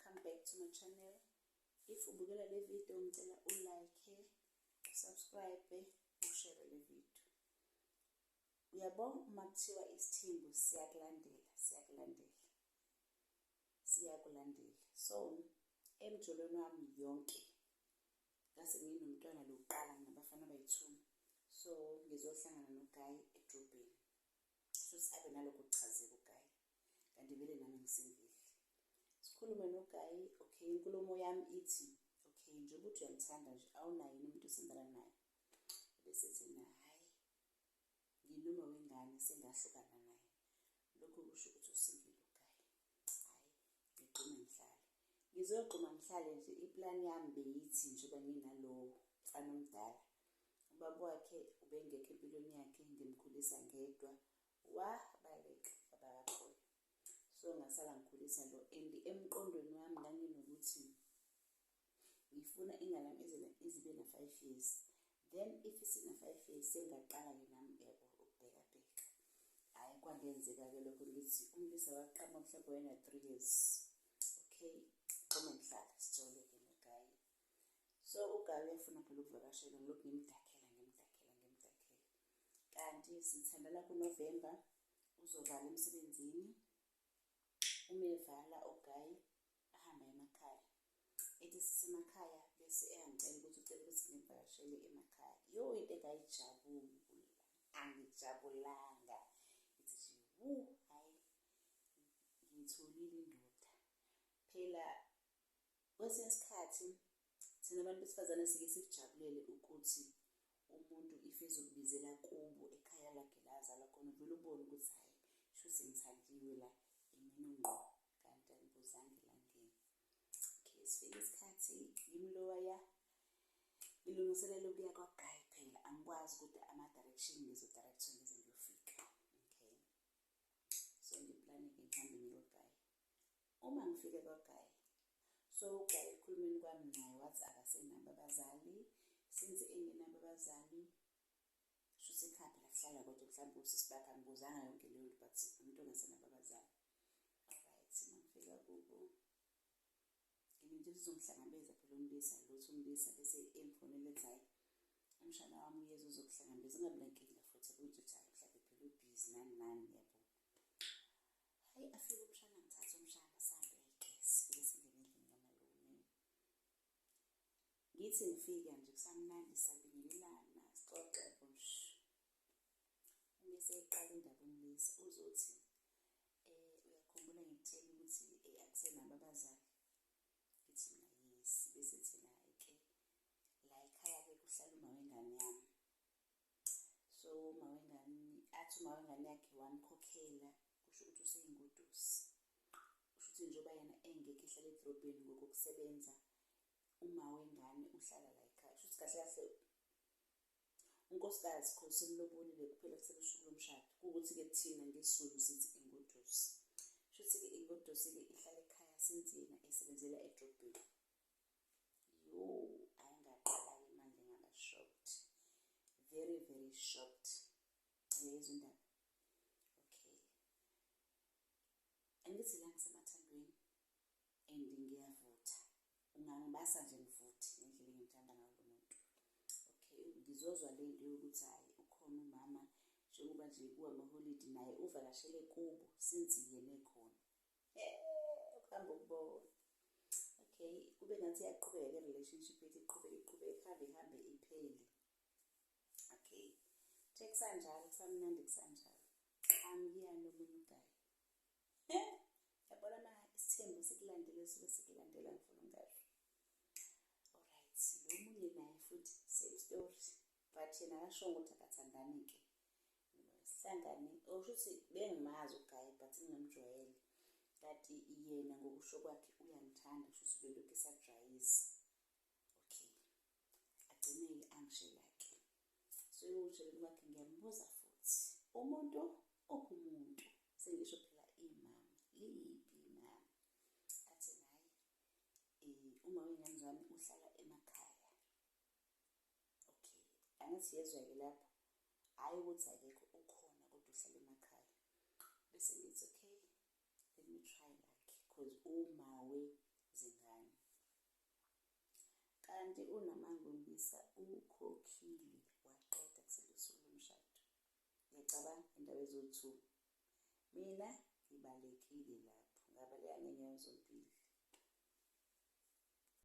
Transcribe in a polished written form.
Welcome back to my channel. If ubukela le video, ngicela u-like, u-subscribe, u-share le video. Uyabo, uma kuthiwa isithembu siyakulandela, siyakulandela, siyakulandela. So emjolweni wami yonke ngase nginomntwana lokuqala, nginabafana abayi-two. So ngizohlangana no-guy edrobheni, futhi abe nalokho kuchazeka u-guy, kanti vele nami ngi-single. Sikhulume no-guy. Okay, inkulumo yami ithi, okay, njengoba uthi uyangithanda nje, awunaye yini umuntu osendana naye? Bese thina, hhayi, nginoma wengane sengahlukana naye. Lokho kusho ukuthi u-single u-guy. Hhayi, ngigxume ngihlale, ngizogxuma ngihlale nje. Iplani yami beyithi njengoba nginalo mfana omdala, ubaba wakhe ubengekho empilweni yakhe, ngimkhulisa ngedwa, wabaleka baba kaXola, so ngasala ngikhulisa lo. And emqondweni wami nganginokuthi ngifuna ingane yami izibe na-5 years, then if isina-5 years sengaqala-ke nami, yabo, ukubhekabheka. Hhayi, kwangenzeka-ke lokho. Ngithi umlisa waqamba mhlawumbe wayena-3 years. Okay, gxume ngihlala, sijole-ke no-guy. So u-guy uyafuna phela ukuvakashela. Ngilokhu ngimdakhela, ngimdakhela, ngimdakhela, kanti sithandana kuNovemba, uzovala emsebenzini. Uma evala u-guy, ahambe emakhaya, ethi sisemakhaya bese eyangicela ukuthi ucela ukuthi ngimvakashele emakhaya. Yo, into engayijabula, angijabulanga. Ngithi nje wu, hhayi, ngiyitholile indoda phela. Kwesinye isikhathi thina abantu besifazane sike sikujabulele ukuthi umuntu if ezokubizela kubo ekhaya lakhe la azalwa khona, uvele ubone ukuthi hhayi, shuthi ngithandiwe la imina ngqo, kanti angibuzanga elangeni. Okay, sifike isikhathi, yimi lowaya ngilungiselela ukuya kwa-guy. Phela angikwazi kodwa ama-direction, ngizo-direct-wa ngize ngiyofika. Okay, so ngiplane-ke ngihambe ngiye kwa-guy. Uma ngifike kwa-guy, so u-guy ekukhulumeni kwami naye wathi akasenabo abazali. Since engenabo abazali, shuthi ekhaya phela kuhlala kodwa mhlawumbe usisi bakhe, angibuzanga yonke leyo nto, but umuntu ongasenabo abazali. Alright, uma ngifika kubo, ngilinje uzongihlangabeza phela umlisa lutho. Umlisa bese engifonela ethi, hhayi, umshana wami uyeza uzokuhlangabeza, ungabi nenkinga. Futhi ukuthi uthi hhayi, mhlawumbe phela ubhizi nani nani, yabo. Hhayi, afike umshana, ngithathe umshana, sihambe-ke, sifike singene endlini kamalume. Ngithi ngifika nje, kusamnandi, sabingelelana, sixoxe, yabo nje. Uma eseyiqala indaba umlisa, uzothi, uyakhumbula ngikutshela ukuthi akusenabo abazali? Ngithi mina, yes. Bese thina, hhayi-ke, la ekhaya-ke kuhlala uma wengane yami. So uma wengane, athi uma wengane yakhe wamkhokhela, kusho ukuthi useyingodusi. Kusho ukuthi njengoba yena engekho, ehlala edrobheni ngokokusebenza, uma wengane uhlala la ekhaya. Kusho ukuthi kahle kahle unkosikazi, cause semlobolile, kuphela kusele usuku lomshado. Kuwukuthi-ke thina ngesiZulu sithi ingodusi. Kusho ukuthi-ke ingodusi-ke ihlala ekhaya since yena esebenzela edrobheni. Yo, hhayi, ngaqala-ke manje ngaba shocked, very very shocked. Uyayizwa indaba? Okay, angithi la ngisemathandweni and ngiyavutha, ungangibasa nje ngivuthe ngendlela engimthanda ngayo lo muntu. Okay, ngizozwa le nto yokuthi hhayi, ukhona umama, njengoba nje kuwamaholidi, naye uvakashele kubo since yena ekhona. Ukuhamba ukubona. Okay, kube ngathi iyaqhubeka le relationship yethu, iqhubeke, iqhubeke, ihambe ihambe, iphele. Okay, kuthe kusanjalo, kusamnandi, kusanjalo, qhamukiyani omunye u-guy. Yabona, ma isithembu sikulandele, suke sikulandela, ngifuna ungasho. Alright, lo munye naye futhi same story, but yena akashongo ukuthi akathandani-ke. Sihlangane, okusho ukuthi bengimazi u-guy but ngingamjwayele, kanti yena ngokusho kwakhe uyangithanda, kusho ukuthi belokhu esajwayisa. Okay, agcine-ke angishela-ke. So ekutsheleni kwakhe, ngiyambuza futhi umuntu, uphi umuntu? Sengisho phela imama, liphi imama? Athi naye uma wey'ngane zami uhlala emakhaya. Okay, angithi yezwa-ke lapho, hhayi ukuthi akekho, ukhona, kodwa uhlala emakhaya. Bese ngithi, okay, let me try luck, cause uma wezingane Kanti unamanga uMbisa ukhokhile waqeda kusele usuku lomshado. Ngiyacabanga indaba eziwu-two. Mina ngibalekile lapho, ngabaleka ngey'nyawo zombili.